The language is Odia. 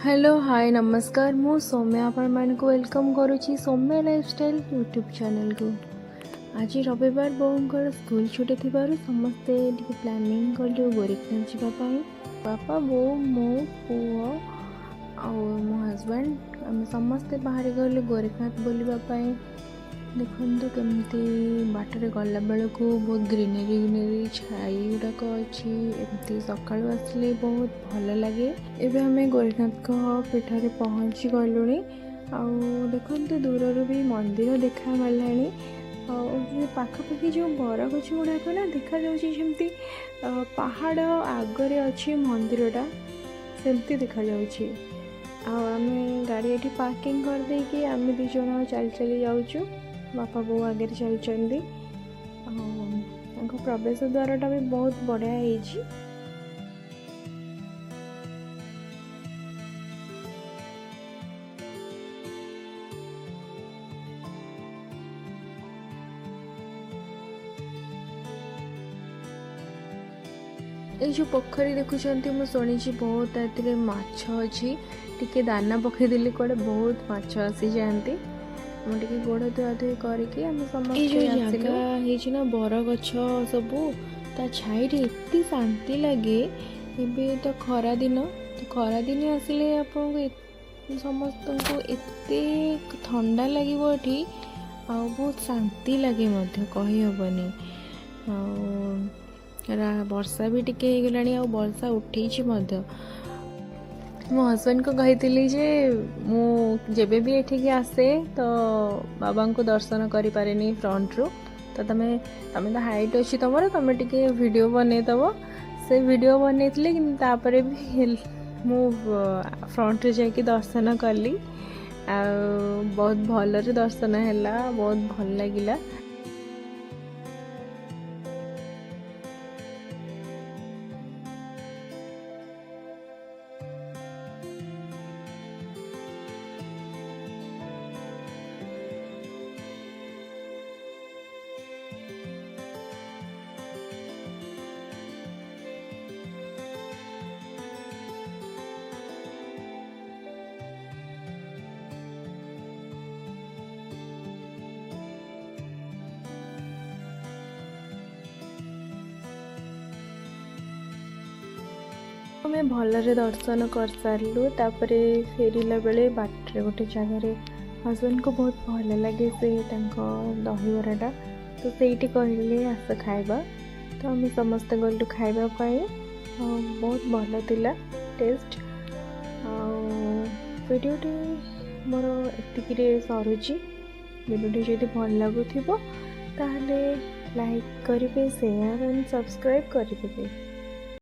ହ୍ୟାଲୋ, ହାଏ, ନମସ୍କାର। ମୁଁ ସୌମ୍ୟା, ଆପଣମାନଙ୍କୁ welcome କରୁଛି ସୌମ୍ୟା ଲାଇଫଷ୍ଟାଇଲ୍ ୟୁଟ୍ୟୁବ୍ ଚ୍ୟାନେଲ୍କୁ। ଆଜି ରବିବାର, ବୋଉଙ୍କର ସ୍କୁଲ ଛୁଟି ଥିବାରୁ ସମସ୍ତେ ଟିକେ ପ୍ଲାନିଂ କଲୁ ଗୋରେଖନାଥ ଯିବା ପାଇଁ। ବାପା, ବୋଉ, ମୁଁ, ପୁଅ ଆଉ ମୋ ହଜବେଣ୍ଡ, ଆମେ ସମସ୍ତେ ବାହାରି ଗଲୁ ଗୋରେଖନାଥ ବୁଲିବା ପାଇଁ। ଦେଖନ୍ତୁ କେମିତି ବାଟରେ ଗଲାବେଳକୁ ବହୁତ ଗ୍ରିନେରୀ ଗ୍ରିନେରୀ ଛାଇ ଗୁଡ଼ାକ ଅଛି। ଏମିତି ସକାଳୁ ଆସିଲେ ବହୁତ ଭଲ ଲାଗେ। ଏବେ ଆମେ ଗୋରେଖନାଥଙ୍କ ପୀଠରେ ପହଞ୍ଚି ଗଲୁଣି। ଆଉ ଦେଖନ୍ତୁ, ଦୂରରୁ ବି ମନ୍ଦିର ଦେଖାଗଲାଣି। ଆଉ ସେ ପାଖାପାଖି ଯେଉଁ ବରଗଛ ଗୁଡ଼ାକ ନା, ଦେଖାଯାଉଛି ଯେମିତି ପାହାଡ଼ ଆଗରେ ଅଛି ମନ୍ଦିରଟା, ସେମିତି ଦେଖାଯାଉଛି। ଆଉ ଆମେ ଗାଡ଼ି ଏଠି ପାର୍କିଂ କରିଦେଇକି ଆମେ ଦୁଇ ଜଣ ଚାଲି ଚାଲି ଯାଉଛୁ। ବାପା ବୋଉ ଆଗରେ ଚାଲିଛନ୍ତି। ଆଉ ତାଙ୍କ ପ୍ରବେଶ ଦ୍ୱାରଟା ବି ବହୁତ ବଢ଼ିଆ ହେଇଛି। ଏଇ ଯେଉଁ ପୋଖରୀ ଦେଖୁଛନ୍ତି, ମୁଁ ଶୁଣିଛି ବହୁତ ଏଥିରେ ମାଛ ଅଛି। ଟିକେ ଦାନା ପକେଇଦେଲେ କୁଆଡ଼େ ବହୁତ ମାଛ ଆସିଯାଆନ୍ତି। ମୁଁ ଟିକେ ଗୋଡ଼ ଧୁଆ ଧୁଇ କରିକି ଆମେ ସମସ୍ତେ ଏଇ ଯେଉଁ ଆସିଲୁ। ଜାଗା ହେଇଛି ନା, ବରଗଛ ସବୁ, ତା ଛାଇରେ ଏତେ ଶାନ୍ତି ଲାଗେ। ଏବେ ତ ଖରା ଦିନ, ତ ଖରାଦିନେ ଆସିଲେ ଆପଣଙ୍କୁ ସମସ୍ତଙ୍କୁ ଏତେ ଥଣ୍ଡା ଲାଗିବ ଏଠି ଆଉ ବହୁତ ଶାନ୍ତି ଲାଗେ ମଧ୍ୟ, କହିହେବନି। ଆଉ ବର୍ଷା ବି ଟିକେ ହେଇଗଲାଣି ଆଉ ବର୍ଷା ଉଠେଇଛି ମଧ୍ୟ। ମୋ ହଜବେଣ୍ଡକୁ କହିଥିଲି ଯେ ମୁଁ ଯେବେ ବି ଏଠିକି ଆସେ ତ ବାବାଙ୍କୁ ଦର୍ଶନ କରିପାରେନି ଫ୍ରଣ୍ଟରୁ, ତ ତମେ ତ ହାଇଟ୍ ଅଛି ତମର, ତମେ ଟିକେ ଭିଡ଼ିଓ ବନେଇଦେବ। ସେ ଭିଡ଼ିଓ ବନେଇଥିଲେ, କିନ୍ତୁ ତାପରେ ବି ମୁଁ ଫ୍ରଣ୍ଟରେ ଯାଇକି ଦର୍ଶନ କଲି ଆଉ ବହୁତ ଭଲରେ ଦର୍ଶନ ହେଲା, ବହୁତ ଭଲ ଲାଗିଲା। ଆମେ ଭଲରେ ଦର୍ଶନ କରିସାରିଲୁ। ତାପରେ ଫେରିଲା ବେଳେ ବାଟରେ ଗୋଟେ ଜାଗାରେ, ହଜବେଣ୍ଡକୁ ବହୁତ ଭଲ ଲାଗେ ସେ ତାଙ୍କ ଦହିବରାଟା, ତ ସେଇଠି କହିଲେ ଆସ ଖାଇବା। ତ ଆମେ ସମସ୍ତେ ଗଲୁ ଖାଇବା ପାଇଁ। ଆଉ ବହୁତ ଭଲ ଥିଲା ଟେଷ୍ଟ। ଆଉ ଭିଡ଼ିଓଟି ମୋର ଏତିକିରେ ସରୁଛି। ଭିଡ଼ିଓଟି ଯଦି ଭଲ ଲାଗୁଥିବ, ତାହେଲେ ଲାଇକ୍ କରିବେ, ସେୟାର ଆଣ୍ଡ ସବସ୍କ୍ରାଇବ୍ କରିଦେବେ।